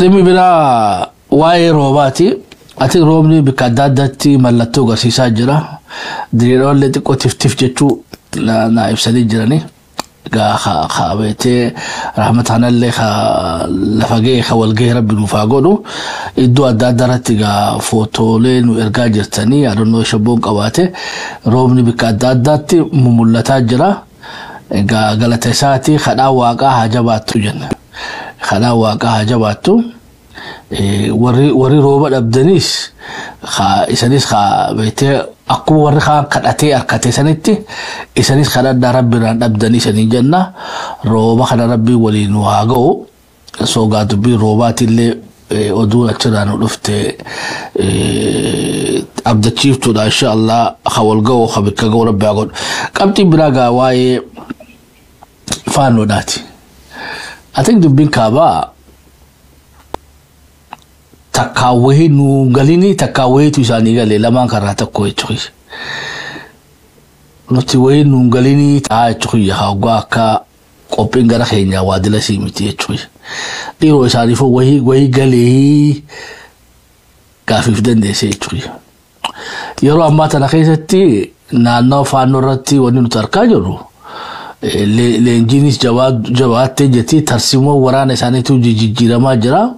Dhimmi biraa waa'ee roobaati. Ati roobni bakka adda addaatti mallattoo agarsiisaa jira. Diriiroollee xiqqoo tiftif jechuu na ibsanii jirani. Gaa ka beetee rahmata kanallee ka lafa ga'e ka wal ga'e Rabbi nuuf haa godhu. Iddoo adda addaa irratti gaa footoolee nu ergaa jirtanii yaadannoo shabboon qabaate roobni bakka adda addaatti mumul'ataa jira. Egaa galata isaati, kadhaa Waaqaa haa jabaattu jenna. Kadhaa Waaqaa haa jabaattu. Warri rooba dhabdanis isanis beektee akkuma warri kaan kadhatee harkate sanitti isanis kadhadhaa, Rabbi irraan dhabdanii isanii jenna. Rooba kana Rabbii waliin nu haa ga'u. Soogaa dubbii roobaatillee oduun achirraa nu dhufte abdachiiftuudha. Insha Allah ka wal ga'u, ka bikka ga'u Rabbi haa godhu. Qabxiin biraa gaa waa'ee Faannoodhaati. Ati dubbiin kaabaa takkaa wahii nu galini, takkaa wahiitu isaanii galee, lamaan karaa tokko jechuudha. Nuti wahii nu galinii ta'a jechuudha, hoggaa akka qophiin gara keenyaa waa dilasii miti jechuudha. Dhiiroo isaaniifuu wahii wahii galee gaafiif dandeesse jechuudha. Yeroo ammaa tana keessatti naannoo Faannoo irratti wanni nuti argaa jirru, leenjiinis jabaattee jirti, tarsimoo waraana isaaniitu jijjiiramaa jira.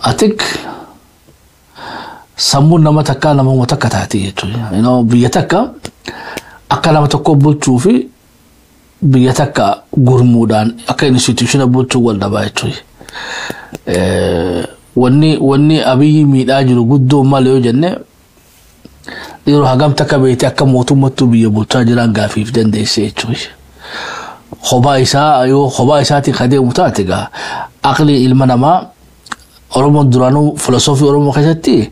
I think sammuun nama takkaa namuma takka taati jechuudha. Biyya takka akka nama tokko bulchuu fi biyya takka gurmuudhaan akka institution bulchuu wal dhabaa jechuudha. Wanni Abiyyi miidhaa jiru guddoo maal yoo jenne, yeroo hagam takka beekte akka mootummaattuu biyya bulchaa jiran gaafiif dandeesse jechuudha. Kophaa isaa yoo kophaa isaatiin kan deemu taate, gaa aqli ilma namaa Oromoon duraanuu filosoofii Oromoo keessatti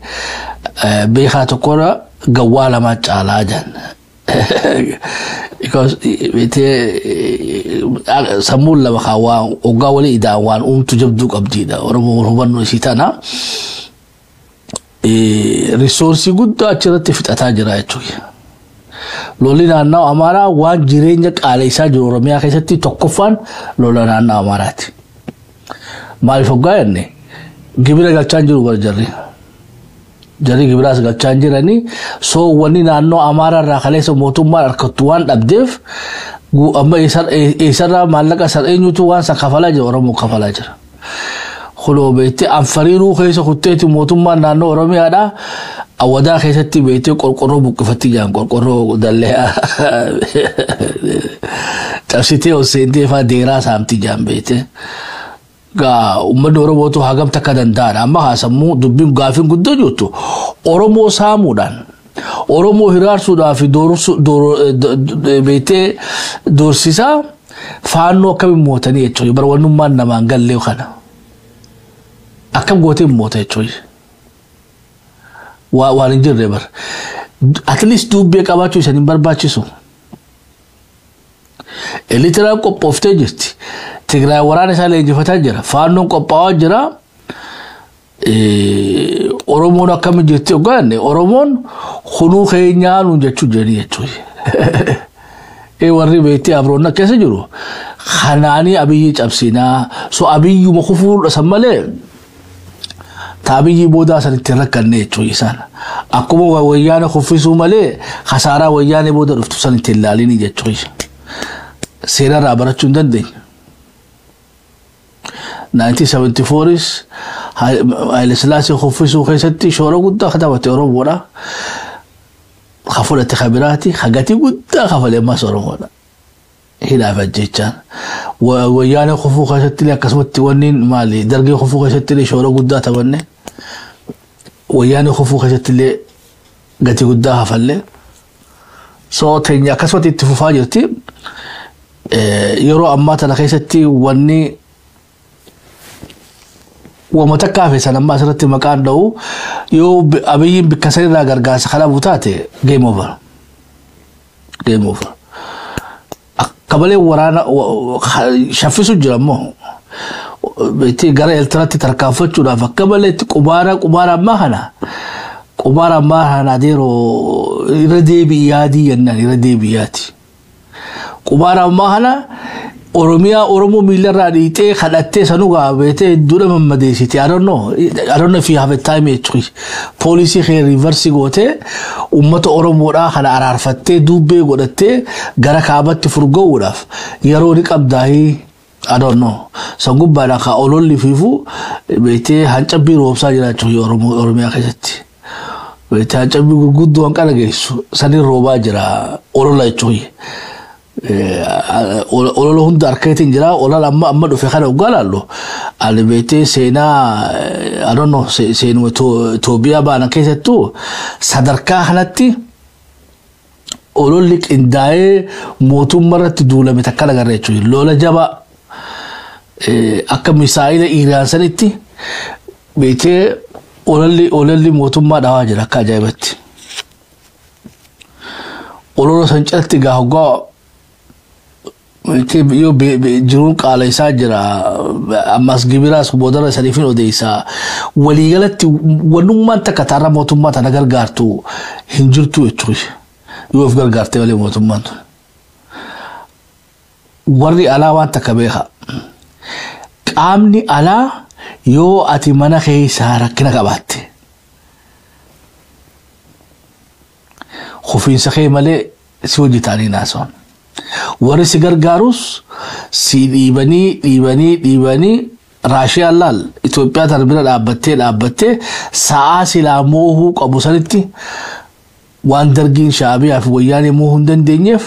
beekaa tokkorra gawwaa lamaa caalaa jedhan. Because beetee sammuun lama kan waan hoggaa walii ida'an waan uumtu jabduu qabdiidha. Oromoon hubannoo isii tana. Resource guddaa achirratti fixataa jira jechuudha. Lolli naannoo Amaaraa waan jireenya qaaleessaa jiru Oromiyaa keessatti tokkoffaan lola naannoo Amaaraati. Maaliif hoggaa jenne, gibira galchaa jiru bara jarri. Jarri gibiraas galchaa jiranii, soo wanni naannoo Amaaraa irraa kaleessa mootummaan harkattu waan dhabdeef, amma eessarraa maallaqa san eenyutu waan san kafalaa jira? Oromoo kafalaa jira. Kunoo beektee anfariiruu keessa kutteeti mootummaan naannoo Oromiyaadhaa Awwadaa keessatti beektee qorqorroo buqqifatti jiran, qorqorroo dallee cabsitee ol seentee faa deeraa saamti jiran beektee. Gaa uummanni Oromootu hagam takka danda'aadha. Amma haasammuu dubbiin gaafiin guddoo jirtu, Oromoo saamuudhaan, Oromoo hiraarsuudhaa fi beektee doorsisaa Faannoo akkamiin mootanii jechuudha. Barwannummaan namaan gallee kana. Akkam gootee moota jechuudha. Waan hin jirre bara. At least dubbee qabaachuu isaan hin barbaachisu. Eritiraan qophooftee jirti. Tigraay waraana isaa leenjifataa jira. Faannoon qophaa'aa jira. Oromoon akkamiin jirti hoggaanne, Oromoon kunuu keenyaa nuun jechuu jiranii jechuudha. Warri beektee abroonna keessa jiru kanaanii Abiyyi cabsinaa, so Abiyyuma kufuu san malee ta Abiyyi boodaa san ittiin rakkanne jechuudha isaan. Akkuma Wayyaane kuffisuu malee kasaaraa Wayyaane booda dhuftu san ittiin ilaalini jechuudha. Seerarraa barachuu hin dandeenye. 1974s Haile Sillaasee kuffisuu keessatti shoora guddaa taphate Oromoodha. Ka fudhate ka biraati, ka gatii guddaa kafale ammas Oromoodha. Hidhaaf ajjechaan. Wayyaanee kufuu keessatti illee akkasumatti, wanni maali, Dargee kufuu keessatti illee shoora guddaa taphanne. Wayyaanee kufuu keessatti illee gatii guddaa kafalle. So teenya akkasumatti itti fufaa jirti. Yeroo ammaa tana keessatti wanni wama takkaa fi san amma asirratti maqaan dha'u, yoo Abiyyiin bikka sanirraa gargaarsa kana taate, game over. Game over. Akka malee waraana shaffisu jira immoo. Beektee gara Eertiraatti tarkaanfachuudhaaf akka malee qubaara qubaara ammaa kana qubaara ammaa kana adeeroo irra deebi'i yaadii jennaan, irra deebi'i yaadi. Qubaara ammaa kana Oromiyaa Oromoo miilarraa dhiixee kadhattee sanuu beetee hedduudha mammadeessite. I don't know if you have a time jechuudha. Poolisii kee reverse gootee uummata Oromoodhaa kana araarfattee dubbee godhattee gara kaabatti furga'uudhaaf yeroo ni qabdaahii. I don't know. San gubbaadhaan ka ololli fiifu beetee hancabbii roobsaa jira jechuudha Oromiyaa keessatti. Beetee hancabbii gurguddoo hanqana geessu saniin roobaa jira olola jechuudha. Olola hunda harkatiin jira. Olola amma amma dhufe kana dhugaa laallu ani beetee seenaa, I don't know, seenuma Itoophiyaa baana keessattuu sadarkaa kanatti ololli qindaa'ee mootummaa irratti duulame takka agarra jechuudha. Lola jabaa akka misaa'ila Iiraan sanitti beetee ololli mootummaa dhawaa jira akka ajaa'ibatti. Olola san calatti gaa hoggaa yoo jiruun qaala isaa jira, ammas gibiraas boodara saniifin odeessaa. Waliigalatti wannummaan takka taarra mootummaa tana gargaartu hin jirtu jechuudha. Yoo of gargaarte malee mootummaan tun. Warri alaa waan takka beeka. Qaamni alaa yoo ati mana keessaa rakkina qabaatte, kufiinsa kee malee si hojii ta'anii naasa'an. Warri si gargaarus si dhiibanii dhiibanii dhiibanii. Raashiyaan laal, Itoophiyaa tana bira dhaabbattee dhaabbattee sa'aa silaa moohuu qabu sanitti waan dargiin Shaabiyaa fi Wayyaanee moohuu hin dandeenyeef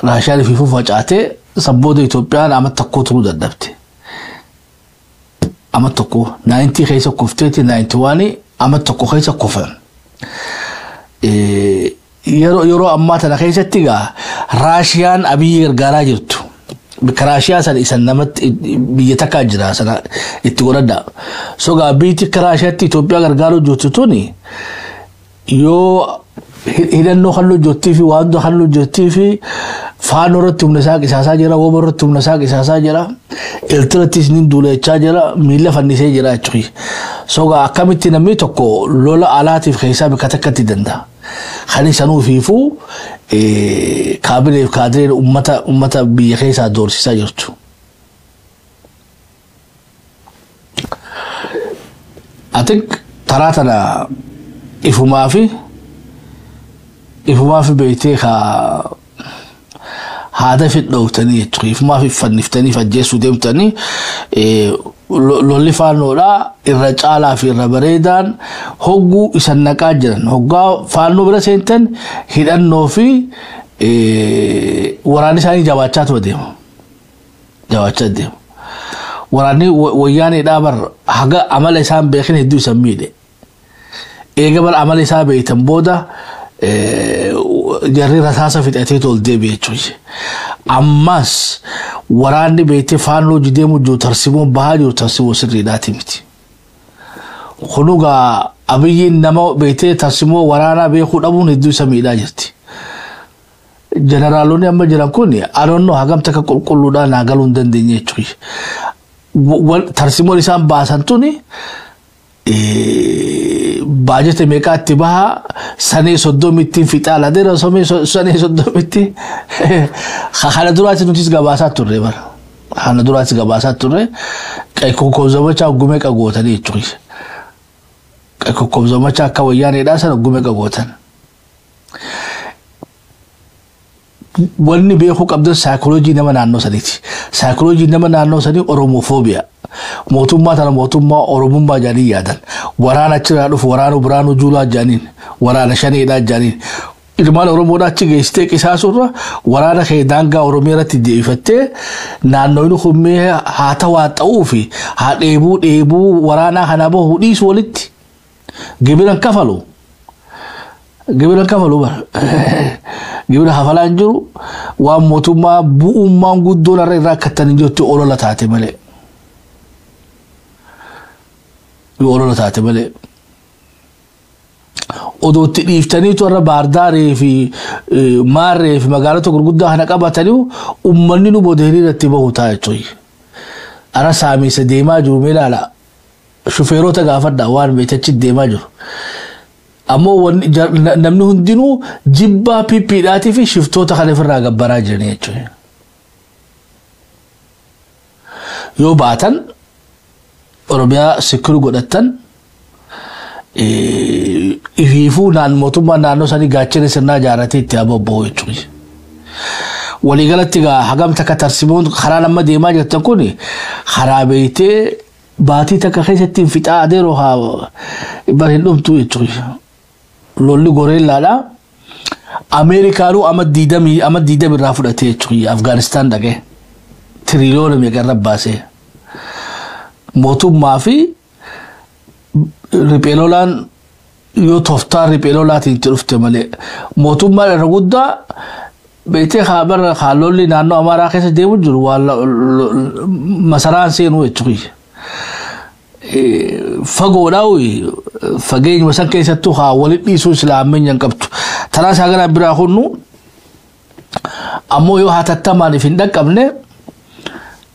Raashiyaan ifiifuu facaatee sabbooda Itoophiyaan amma tokko turuu dadhabte. Amma tokko 90 keessa kufteeti, 91 amma tokko keessa kufan. Yeroo ammaa tana keessatti gaa Raashiyaan Abiyyi gargaaraa jirtu. Bakka Raashiyaa sana isan namatti biyya takkaa jira sana itti godhadha. So gaa biyyi akka Raashiyaatti Itoophiyaa gargaaruu jirtu tuni yoo hidhannoo halluu jirtii fi waan halluu jirtii fi Faannoo irratti humna isaa qisaasaa jira, WBO irratti humna isaa qisaasaa jira, Eertirattis ni duulechaa jira, miila fannisee jira jechuudha. So gaa akkamitti namni tokko lola alaatiif keessaa bakka takkatti danda'a? Kan sanuu fiifuu kaabineef kaadireen ummata biyya keessaa doorsisaa jirtu. I think taraa tana ifumaa fi beektee ka haada fidhooftanii jechuudha. Ifumaa fi fanniftanii fajjeessuu deemtanii lolli Faannoodhaa irra caalaa fi irra bareedaan hogguu isan naqaa jiran. Hoggaa Faannoo bira seentan hidhannoo fi waraanni isaanii jabaachaa ture deema. Jabaachaa deema. Waraanni Wayyaaneedhaa bar haga amala isaan beekin hedduu isan miidhe. Eega bar amala isaa beektan booda jarri rasaasa fixatee ol deebi'e jechuudha. Ammas waraanni beektee Faannoo deemu jiru, tarsimoon bahaa jiru tarsimoo sirriidhaati miti. Kunugaa Abiyyiin nama beektee tarsimoo waraanaa beekuu dhabuun hedduu isa miidhaa jirti. Jeneraalonni amma jiran kun adoonnoo hagam takka qulqulluudhaan naa galuu hin dandeenye jechuudha. Tarsimoon isaan baasan tuni baajata meeqaatti baha, sanee 30tti fixaa ladeera, sanee 30tti. Kana duraatti nutis gabaasaa turre bara. Kana duraatti gabaasaa turre kokkobzamachaa gumee qagootanii jechuudha. Kokkobzamachaa akka Wayyaaneedhaa sana gumee qagootan. Wanni beekuu qabdan saayikooloojii nama naannoo saniiti. Saayikooloojii nama naannoo sanii Oromofoobiyaa. Mootummaa tana mootummaa Oromummaa jedhanii yaadan. Waraana achirraa dhufu waraana Biraanuu Juulaa jedhaniin, waraana Shaneedhaa jedhaniin. Ilmaan Oromoodhaa achi geessitee qisaasurra waraana kee daangaa Oromiyaa irratti deebifattee naannoon kummee haa ta'aa ta'uu fi haa dheebuu dheebuu waraanaa kana bahu dhiisu walitti. Gibiran kafalu. Gibira kafalu bara. Gibira kafalaa hin jiru, waan mootummaa bu'ummaan guddoon irra irraa akkattan hin jirtu olola taate malee. Yoo olola taate malee. Odootti dhiiftaniitu irra Baardaarii fi Maarree fi magaalota gurguddaa kana qabatanii uummanni nu booda hiriira itti bahu ta'a jechuudha. Ara saamiisa deemaa jiru mee ilaala. Shufeerota gaafadha waan beekachi deemaa jiru. Ammoo namni hundinuu jibbaa PPdhaatii fi shiftoota kana ofirraa gabbaraa jiranii jechuudha. Yoo baatan, Oromiyaa secure godhattan, ifiifuu mootummaa naannoo sanii gaachana sirnaa ijaarratee itti bobba'u jechuudha. Waliigalatti gaa hagam takka tarsimoon karaa amma deemaa jirtan kun karaa beeytee baatii takka keessatti hin fixaa adeeroo haa bar hin dhumtu jechuudha. Lolli goreellaadha. Ameerikaanuu ama 20 irraa fudhatee jechuudha, Afgaanistaan dhaqee tiriliyoona meeqa irra baasee mootummaa fi riphee lolaan yoo tooftaa riphee lolaatiin itti dhufte malee, mootummaan irra guddaa beektee haa bara haa lolli naannoo Amaaraa keessa deemu jiru waan masaraan seenuu jechuudha. Fagoodhaa fageenyuma san keessattuu haa walitti dhiisuu islaamenya hin qabtu. Tanaa isaa gara biraa kunnu ammoo yoo hatattamaan if hin dhaqqabne,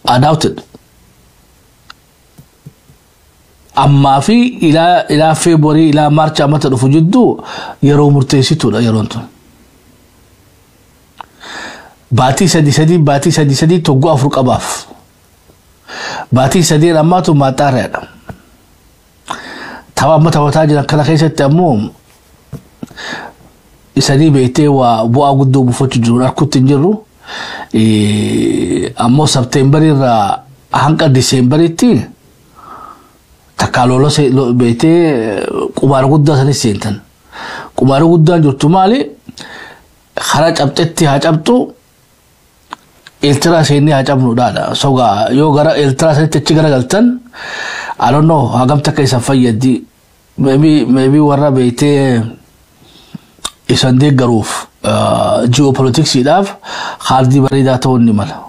I doubt it. Ammaa fi ilaa February, ilaa March ammata dhufu jidduu yeroo murteessituudha yeroon tun. Baatii 3 3, baatii 3 3, toggoo 4 qabaaf. Baatii 3 ammaatu maaxaarreedha. Tapha amma taphataa jiran kana keessatti ammoo isanii beektee waa bu'aa guddoo buufachuu jiru harkutti hin jirru. Ammoo September irraa hanga Decemberitti takkaa lola beektee qubaara guddaa sanis seentan. Qubaara guddaan jirtu maali? Karaa cabxetti haa cabxu, Eeltiraa seennee haa cabnuudhaadha. Sogaa yoo gara Eeltiraa sanitti achi garagaltan, I don't know hagam takka isan fayyaddi. Maybe warra beektee isan deeggaruuf ji'oopolitiksiidhaaf haaldii bareedaa ta'uu ni mala.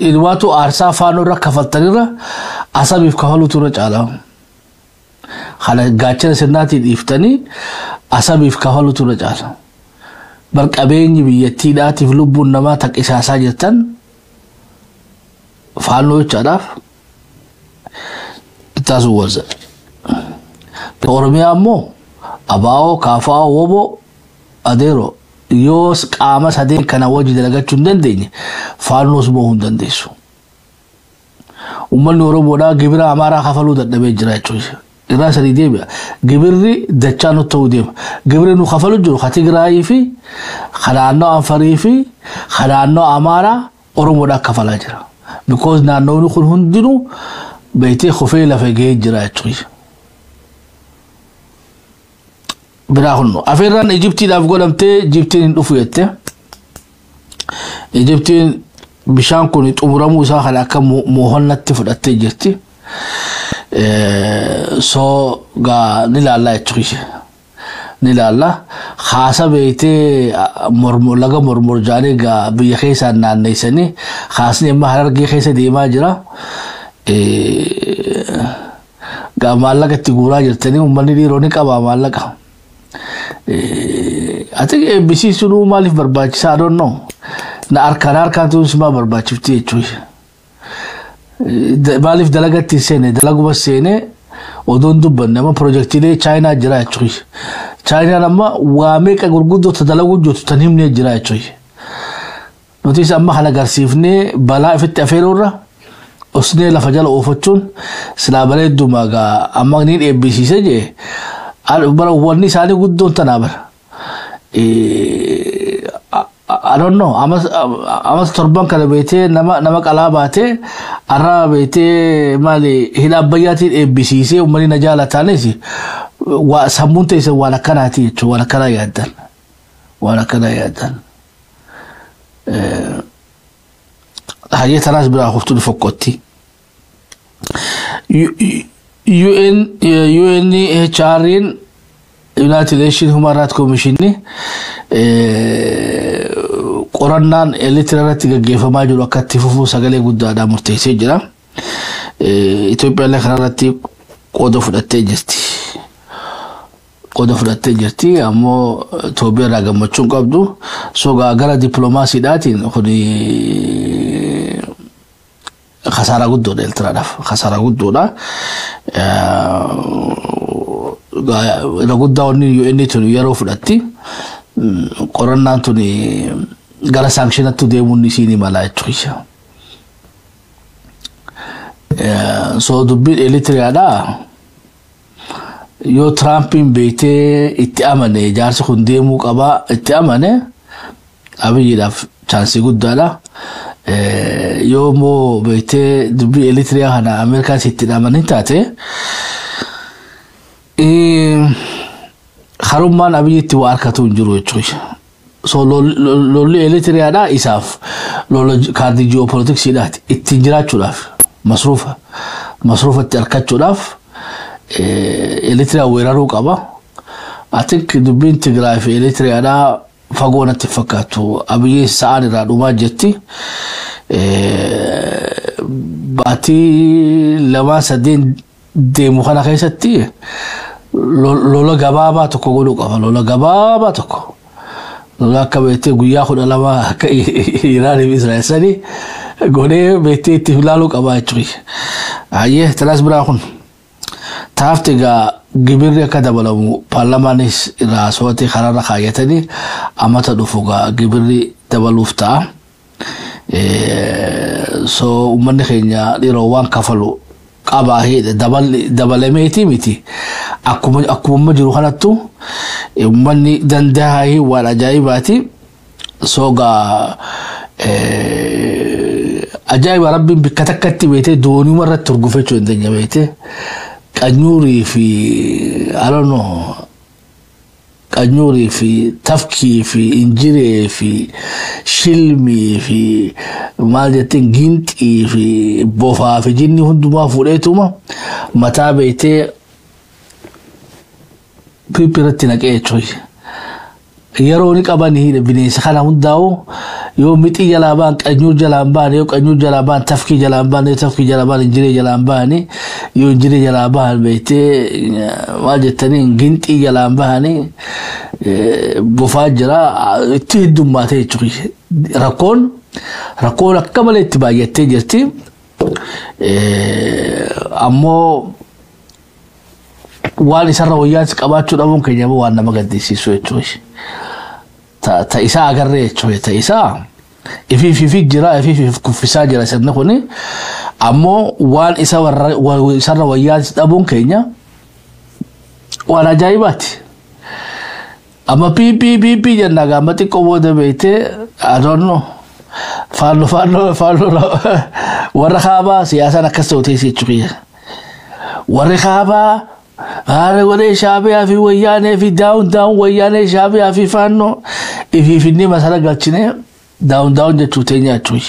Ilmaatu aarsaa faanoo irra kafaltanirra Asabiif kafaluutu irra caala. Kana gaachana sirnaatiin dhiiftanii Asabiif kafaluutu irra caala. Bar qabeenyi biyyattiidhaatiif lubbuun namaa taqqisaasaa jirtan faannoo jechaadhaaf ittaasuu walza. Oromiyaa ammoo ABO, KFO, WBO, adeero, yoo qaama sadeen kana wajji dalagachuu hin dandeenye, faannoos mo'uu hin dandeessu. Uummanni Oromoodhaa gibira Amaaraa kafaluu dadhabee jira jechuudha. Irraa sadii deebi'a. Gibirri dachaa nutti ta'uu deema. Gibirri nu kafalu jiru ka Tigraayii fi ka naannoo Anfarii fi ka naannoo Amaaraa Oromoodhaa kafalaa jira. Because naannoonni kun hundinuu beektee kufee lafa gahee jira jechuudha. Biraa kunnu afeerraan Ijiptiidhaaf godhamtee Ijiptiin hin dhufu jette. Ijiptiin bishaan kun xumuramuu isaa kana akka moohonnatti fudhattee jirti. So gaa ni ilaallaa jechuudha. Ni ilaalla. Haasa beektee laga Mormor jaanii gaa biyya keessaan naanneessanii haasni amma Harargee keessa deemaa jira. Gaa maallaqa itti guuraa jirtanii, uummanni dhiiroo ni qaba maallaqa. Ati eebbisiisuun sunuu maaliif barbaachisaa? I don't know. Na harkaan harkaan tuunis maa barbaachifti jechuudha. Maaliif dalagatti seene, dalaguma seene odoon dubbanne amma pirojektiilee Chaayinaa jira jechuudha. Chaayinaan amma waa meeqa gurguddoota dalaguu jirtu tan himnee jira jechuudha. Nutis amma kana agarsiifnee balaa ifitti afeeruurra osnee lafa jala oofachuun silaa bareedduma. Gaa amma niin eebbisiise jee bara wanni isaanii guddoon tanaa bara. I don't know, amas 7 kana beetee nama qalaa baatee arraa beetee maali hidha Abbayyaatiin eebbisiisee uummanni na jaalataanis waa sammuun teessan waan akkanaati jechuudha, waan akkanaa yaaddan, waan akkanaa yaaddan. Hayyee, tanaas biraa hoftuu fokkotti. UN UNHR'n, United Nations Human Rights Commission, qorannaan Eertiraa irratti gaggeeffamaa jiru akka itti fufuu sagalee guddaadhaan murteessee jira. Itoophiyaan kanarratti qooda fudhattee jirti. Qooda fudhattee jirti ammoo Itoophiyaa irraa gammachuu hin qabdu. So gara dippiloomaasiidhaatiin kuni kasaaraa guddoodha Eertiraadhaaf. Kasaaraa guddoodha. Irra guddaa wanni UN tun yeroo fudhatti qorannaan tun gara sanctionatti deemuun isiin mala jechuudha. So dubbiin Eritiriyaadhaa yoo Tiraampiin beektee itti amane, jaarsi kun deemuu qabaa itti amane, Abiyyiidhaaf chance guddaadha. Yoo immoo beektee dubbii Eritiriyaa kana Ameerikaas itti amanin taate, harummaan Abiyyitti waa harkatu hin jiru jechuudha. So lolli Eritiriyaadhaa isaaf lola kaardii ji'oopolitiksiidhaati, ittiin jiraachuudhaaf, masruufa itti harkachuudhaaf Eritiriyaa weeraruu qaba. I think dubbiin Tigraay fi Eritiriyaadhaa fagoo natti fakkaatu. Abiyyi sa'aan irraa dhumaa jetti. Baatii 2-3 deemu kana keessatti lola gabaabaa tokko godhuu qaba. Lola gabaabaa tokko. Lola akka beektee guyyaa 12 akka Iraanii fi Israa'el sanii godhee beektee itti ilaaluu qaba jechuudha. Hayyee, tanaas biraa kun. Taafti egaa gibirri akka dabalamu paarlamaanis irraa so'atee karaarra kaayyatanii amata dhufu egaa gibirri dabaluuf ta'a. So uummanni keenya dhiiroo waan kafalu qabaa dabalameetii miti. Akkuma jiru kanattu uummanni danda'aa waan ajaa'ibaati. So gaa ajaa'iba Rabbiin bikka takkatti beetee doonii irratti hurgufachuu hin dandeenye beetee. Qanyuurii fi, I don't know, qanyuurii fi tafkii fi injiree fi shilmii fi maal jetteen, ginxii fi bofaa fi jinni hundumaa fuudheetuma mataa beektee piippi irratti naqee jechuudha. Yeroo ni qabanii bineensa kana hundaa'u, yoo mixii jalaa ba'an qanyuur jalaan ba'an, yoo qanyuur jalaa ba'an tafkii jalaan ba'an, yoo tafkii jalaa ba'an injiree jalaan ba'ani, yoo injiree jalaa ba'an beektee maal jettanii ginxii jalaan ba'ani, bofaa jira itti heddummaatee jechuudha. Rakkoon akka malee itti baay'attee jirti. Ammoo waan isarra wayyaansi qabaachuu dhabuun keenya waan nama gaddisiisu jechuudha. Ta isaa agarree jechuudha. Ta isaa ifiif ifi jira, ifiif if kuffisaa jira sirni kuni. Ammoo waan isa isarra wayyaansi dhabuun keenya waan ajaa'ibaati. Amma PP PP jenna, gaama xiqqoo booda beektee, I don't know. Faalloo faalloo faalloo warra kaabaa siyaasaan akkas ta'u teessee jechuudha. Warri kaabaa haala godhee Shaabiyaa fi Wayyaanee fi down down Wayyaanee, Shaabiyaa fi Faannoo ifiifinni masala galchinee down down jechuu teenya jechuudha.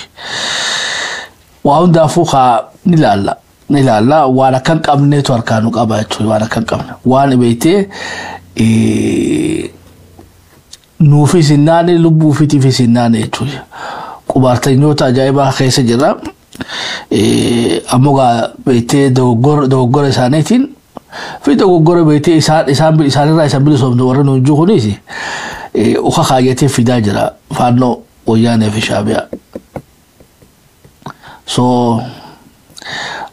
Waa hundaafuu kaa ni ilaalla. Ni ilaalla, waan akka hin qabneetu harkaa nu qaba jechuudha, waan akka hin qabne. Waan beektee nuufis hin naane, lubbuu ofiitiifis hin naane jechuudha. Qubaartanyoota ajaa'ibaa keessa jira. Ammoo gaa beektee dogoggora isaaniitiin fi dogoggora beektee isaan isaanirraa isaan bilisoomne warra nuun jiru kunis uka kaayyatee fidaa jira Faannoo, Wayyaanee fi Shaabiyaa. So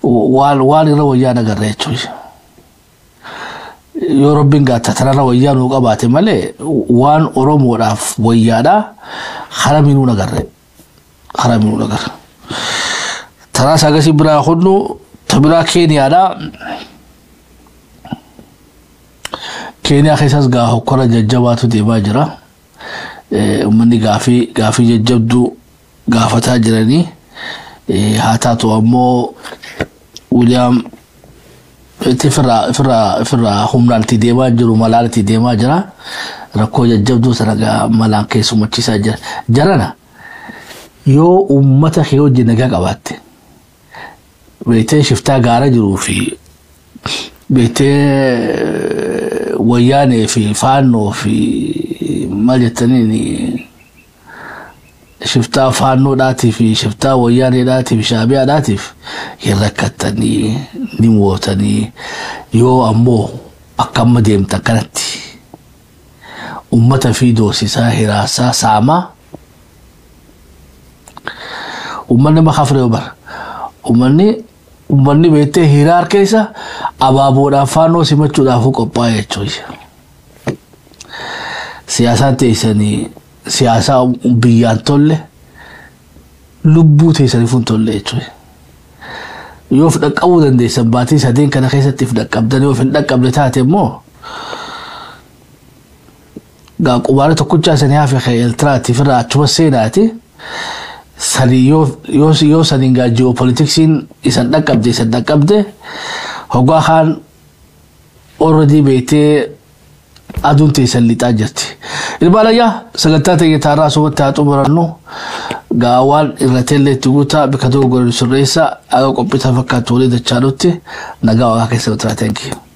waan irra wayyaan agarra jechuudha. Yoo Rabbiin gaatta tanarra wayyaa nuu qabaate malee, waan Oromoodhaaf wayyaadha hara minuu agarre. Hara minuu agarre. Taraa agasii biraa kunnu ta biraa Keeniyaadha. Keeniyaa keessas gaa hokkora jajjabaatu deemaa jira. Uummanni gaafii jajjabduu gaafataa jiranii. Haa taatu ammoo Wiiliyaam ifirraa humnaan itti deemaa jiru, malaan itti deemaa jira. Rakkoo jajjabduu sana gaa malaan keessummachiisaa jira. Jarana, yoo uummata kee wajjin nagaa qabaatte, beektee shiftaa gaara jiruu fi beektee Wayyaanee fi Faannoo fi maal jettaniin, shiftaa Faannoodhaatii fi shiftaa Wayyaaneedhaatii fi Shaabiyaadhaatiif hin rakkattanii ni mootanii. Yoo ammoo akka amma deemtan kanatti ummata fi doorsisaa, hiraasaa, saamaa, uummanni makafree bara uummanni beektee hiraar keessa abaaboodhaan Faannoo simachuudhaaf qophaa'e jechuudha. Siyaasaan teessanii siyaasaa biyyaan tolle, lubbuu teessaniif hin tolle jechuudha. Yoo of dhaqqabuu dandeessan, baatii 3n kana keessatti of dhaqqabdan. Yoo of hin dhaqqabne taate immoo, gaa qubaara tokkochaa sanii hafe kan Eertiraatiif irraa achuma seenaati. Sanii yoo saniin gaa ji'oopolitiksiin isan dhaqqabde, hoggaa kaan already beektee aduun teessan lixaa jirti. Ilmaan ayyaa, sagantaa ta'e taarraa asumatti haa xumurannu. Gaa waan irratti illee itti guutaa bika dogoggorri sirreessa. Aga qophii fakkaatu walii dachaanutti nagaa Waaqaa keessa nu tura. Thank you.